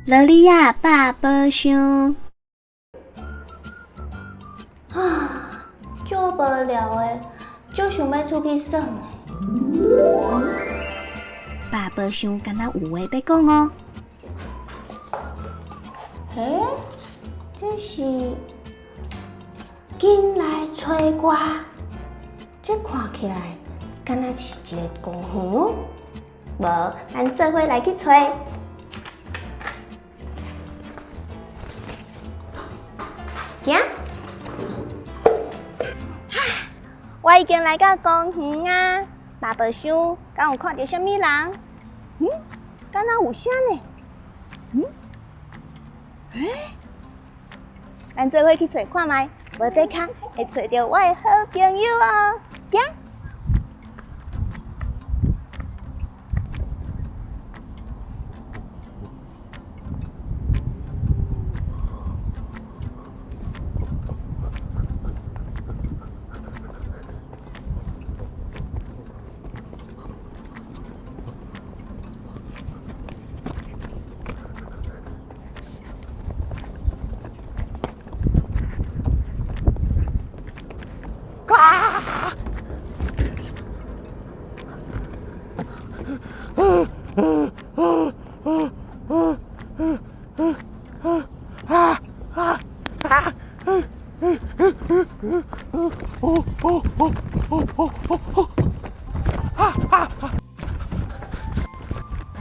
萝莉仔百宝箱。啊，足无聊的，足想欲出去耍的。百宝箱敢若有话欲讲哦。欸，这是紧来揣我，这看起来敢若是一个公园哦。无，咱做伙来去揣。行。我已经来到公园啊，百宝箱，敢有看著啥物人？嗯，敢若有声呢？嗯？欸？咱做伙去揣看覓，無底跤會揣著我的好朋友哦。行。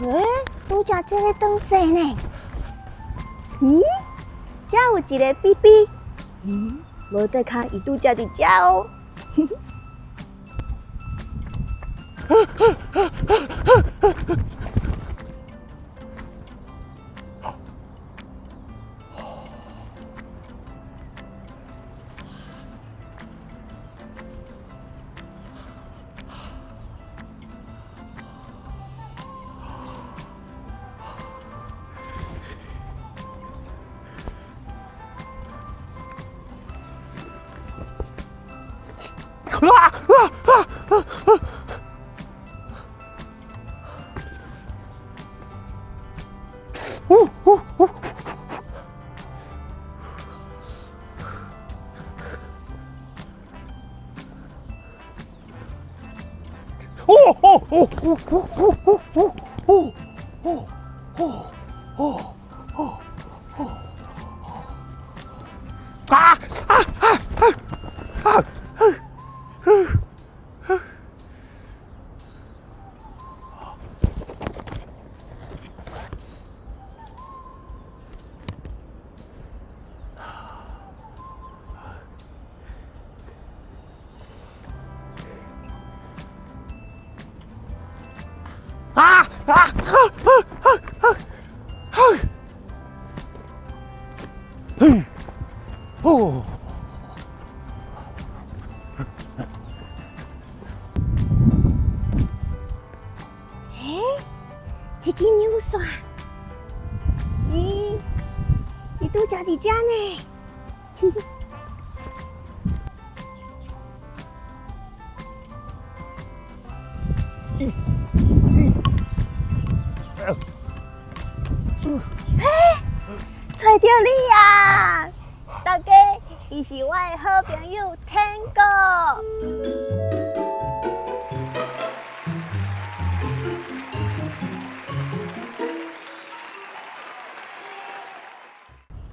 欸，拄才這个轉勢呢？嗯，這有一个 BB，嗯，無底跤伊拄才佇遮哦。啊啊啊啊啊！呜呜呜！哦哦哦哦哦哦哦哦哦哦哦哦哦！啊啊啊啊啊！啊啊啊啊啊啊！嗯，哦。欸，這支扭線，咦，伊拄才佇遮呢。欸，揣著你啊！大家，伊是我的好朋友天哥。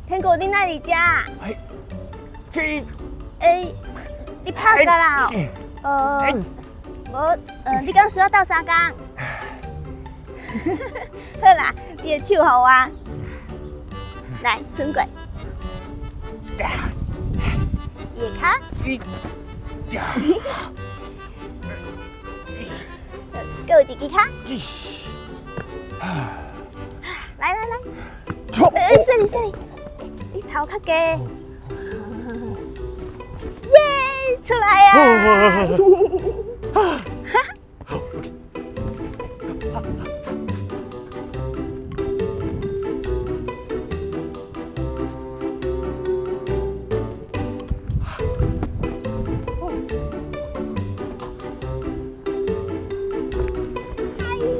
天哥，你哪佇遮？哎，这，欸，你拍甲啦？無，你敢需要鬥相共？好啦，你的手予我，來，伸過。伊的跤。閣有一支跤。來來來，欸，小心小心，你頭較低。耶，出來啊！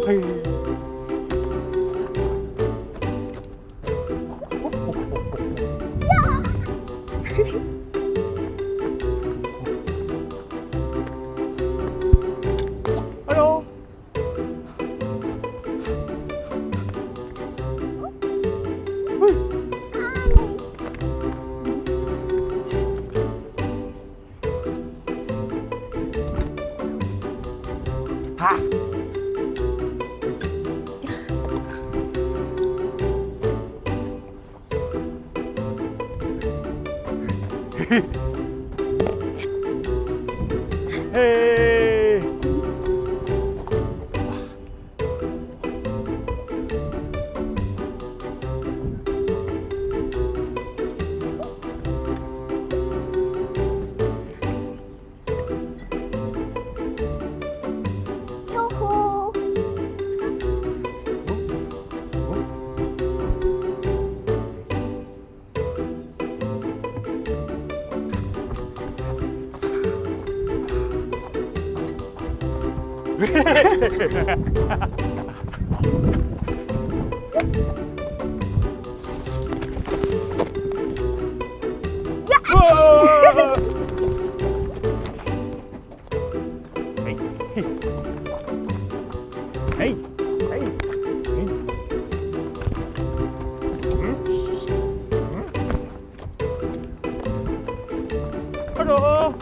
嘿。哎呦！哈！嘿嘿！喲呼！嘿，嘿，嘿，嘿，嗯，嗯，Hello。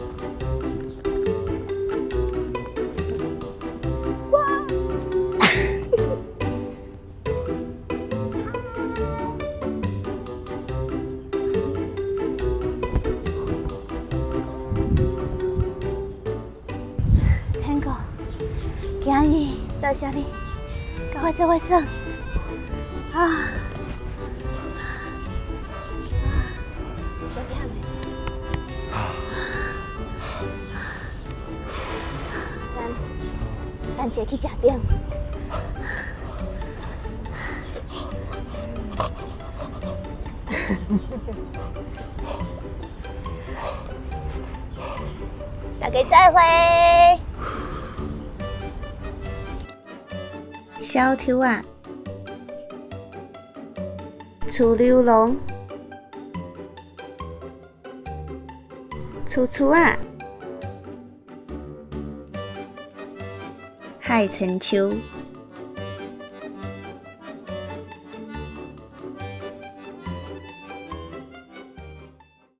天哥，今日多谢你，佮我做伙耍啊！足忝的。咱等下去食冰。大家再会。小抽仔，厝溜龙，厝厝仔，海千秋。